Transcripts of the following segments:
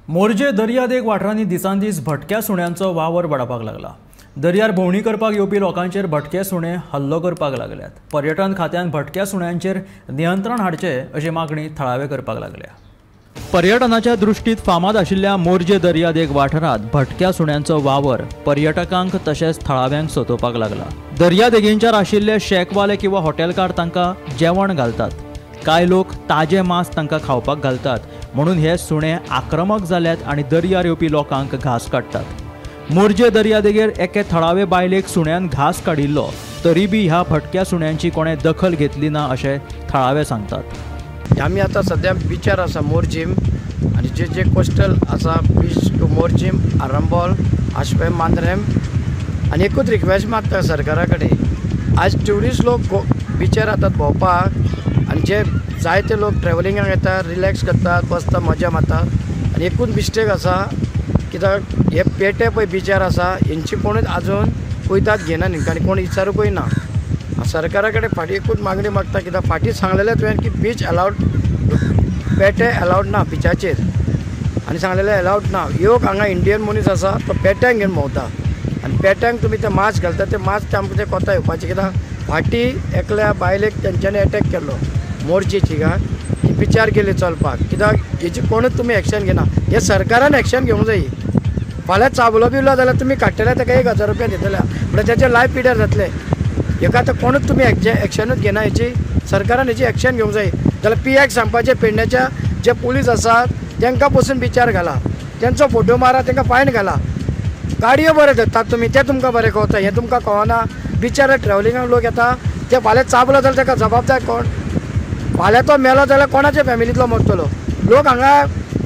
मोरजे दर्यादेग वाठारांनी दिसान दीस भटक्या सुण्यांचो वावर वाडपाक लागला. दर्यार भोंवणी करपाक येवपी लोकांचेर भटके सुणे हल्लो करपाक लागल्यात. पर्यटन खात्यान भटक्या सुण्यांचेर नियंत्रण हाडचें अशी मागणी थळावे करपाक लागल्या. पर्यटनाच्या दृश्टीत फामाद आशिल्ल्या मोरजे दर्यादेग वाठारांत भटक्या सुण्यांचो वावर पर्यटकांक तशेंच थळाव्यांक सतोवपाक लागला. दर्यादेगेंचेर आशिल्ले शॅकवाले किंवा हॉटेलकार तांकां जेवण घालतात. कांय लोक ताजे मांस तांकां खावपाक घालतात म्हणून हे सुणे आक्रमक जाल्यात आनी दर्यार येवपी लोकांक घास काडटात. मोरजे दर्यादेगेर एके थळावे बायलेक सुण्यान घास काडिल्लो तरी बी ह्या भटक्या सुण्यांची कोणें दखल घेतली ना अशें थळावे सांगतात. आमी आतां सद्या बिचार आसा मोरजीम आनी जे जे कोस्टल आसा बीच टू मोरजीम, आरंबोल, आशपेम, मांद्रेम आनी एकूच रिक्वेस्ट मागता सरकारा कडेन, आज ट्युरिस्ट लोक बिचार येतात भोंवपाक आनी जे जायते लोक ट्रेवलिंगाक येतात, रिलॅक्स करतात, बसता, मजा मारतात आनी एकूच मिस्टेक आसा कित्याक हे पेटे पळय बिचार आसा हेंची कोणूच आजून कुयदाद घेना न्ही आनी कोण विचारूंकूय ना. सरकारा कडेन फाटीं एकूच मागणी मागता कित्याक फाटीं सांगलेलें तुवें की बीच अलावड, पेटे अलावड ना बिचाचेर आनी सांगलेलें अलावड ना. एक हांगा इंडियन मनीस आसा तो पेट्यांक घेवन भोंवता आनी पेट्यांक तुमी ते मास्क घालता, ते मास्क आमकां ते कोता येवपाचें कित्याक फाटीं एकल्या बायलेक तेंच्यांनी एटॅक केल्लो मोरजी थिंगा की बिचार गेली चलपाक कित्याक हेची कोणूच तुमी एक्शन घेना. हे सरकारान एक्शन घेवंक जाय. फाल्यां चाबलो बिवलो जाल्यार तुमी काडटले ताका 1000 रुपया दितले म्हणल्यार तेजे लायफ पिड्यार जातले. हेका आतां कोणूच तुमी एक्शनूच घेना, हेची सरकारान हेची एक्शन घेवंक जाय. जाल्यार पी.आयक सांगपाचें पेडण्याच्या जे पुलीस आसात तांकां पसून बिचार घाला, तेंचो फोटो मारा, तांकां फायन घाला. गाडयो बऱ्यो धरतात तुमी, तें तुमकां बरें कळटा, हें तुमकां कळना. बिचार ट्रेवलिंगाक लोक येता ते फाल्यां चाबलो जाल्यार ताका जबाबदार कोण? फाल्यां तो मेलो जाल्यार कोणाच्या फॅमिलींतलो मरतलो? लोक हांगा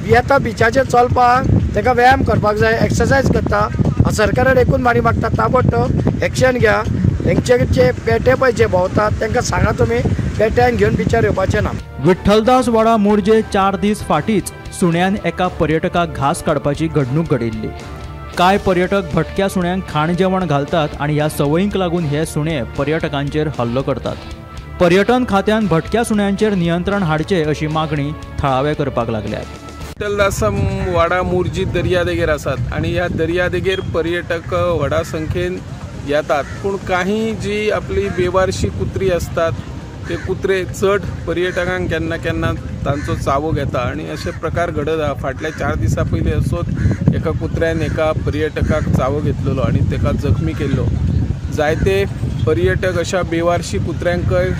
येता बिचाचेर चलपाक, ताका व्यायाम करपाक जाय, एक्सरसायज करता. सरकारान एकूच मागणी मागता ताबडतोब एक्शन घ्या. हेंचे जे पेटे पळय जे भोंवतात तांकां सांगा तुमी पेट्यांक घेवन बिचार येवपाचें ना. विठ्ठलदास वाडा मोरजे 4 दीस फाटींच सुण्यान एका पर्यटकाक घास काडपाची घडणूक घडिल्ली. कांय पर्यटक भटक्या सुण्यांक खाण जेवण घालतात आनी ह्या संवयींक लागून हे सुणे पर्यटकांचेर हल्लो करतात. पर्यटन खात्यान भटक्या सुण्यांचेर नियंत्रण हाडचें अशी मागणी थळावे करपाक लागल्यात. विठ्ठलदास वाडा मोरजी दर्यादेगेर आसात आनी ह्या दर्यादेगेर पर्यटक व्हडा संख्येन येतात, पूण काही जी आपली बेवारशी कुत्री असतात ते कुत्रे चड पर्यटकांक केन्ना केन्ना तांचो चावो घेता आनी अशे प्रकार घडत आहा. फाटल्या 4 दिसां पयलीं असोच एका कुत्र्यान एका पर्यटकाक चावो घेतलेलो आनी ताका जखमी केल्लो. जायते पर्यटक अशा बेवारशी कुत्र्यांकय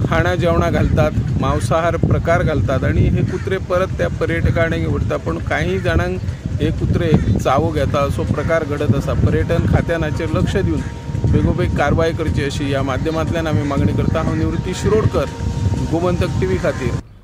खाणां जेवणां घालतात, मांसाहार प्रकार घालतात आनी हे कुत्रे परत त्या पर्यटकांक व्हरता, पूण काही जाणांक हे कुत्रे चावो घेता असो प्रकार घडत आसा. पर्यटन खात्यान हाचेर लक्ष दिवन बेगोबेग कारवाय करची अशी ह्या माध्यमांतल्यान आमी मागणी करता. हांव निवृत्ती शिरोडकर, गोमंतक टीव्ही खातीर.